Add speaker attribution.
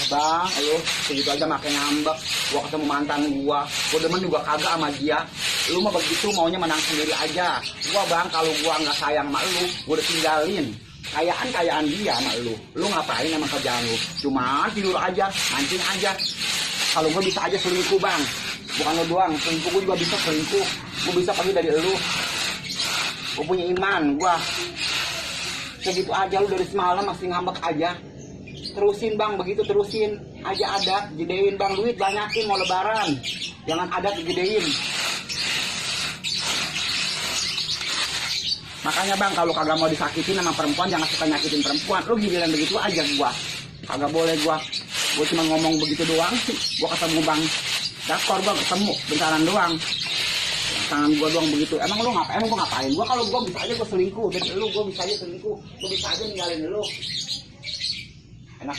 Speaker 1: Bang, lu segitu aja makin ngambek. Gua ketemu mantan gua demen juga kagak sama dia. Lu mah begitu maunya menang sendiri aja. Gua bang, kalau gua nggak sayang sama lu, gua udah tinggalin. Kayaan dia sama lu. Lu ngapain emang kerjaan lu? Cuma tidur aja, mancing aja. Kalau gua bisa aja selingkuh bang. Bukan lu doang, selingkuh gua juga bisa selingkuh. Gua bisa pergi dari lu. Gua punya iman, gua. Segitu aja lu dari semalam masih ngambek aja. Terusin bang, begitu terusin aja adat, gedein bang, duit banyakin mau lebaran, jangan adat gedein. Makanya bang, kalau kagak mau disakitin sama perempuan, jangan suka nyakitin perempuan. Lu giliran begitu aja gua, kagak boleh gua cuma ngomong begitu doang sih. Gua ketemu bang Dakor, gua ketemu bentaran doang, tangan gua doang begitu. Emang lu ngapain? Emang gua ngapain? Gua kalau gua bisa aja gua selingkuh dari lu, gua bisa aja selingkuh, gua bisa aja ninggalin lu.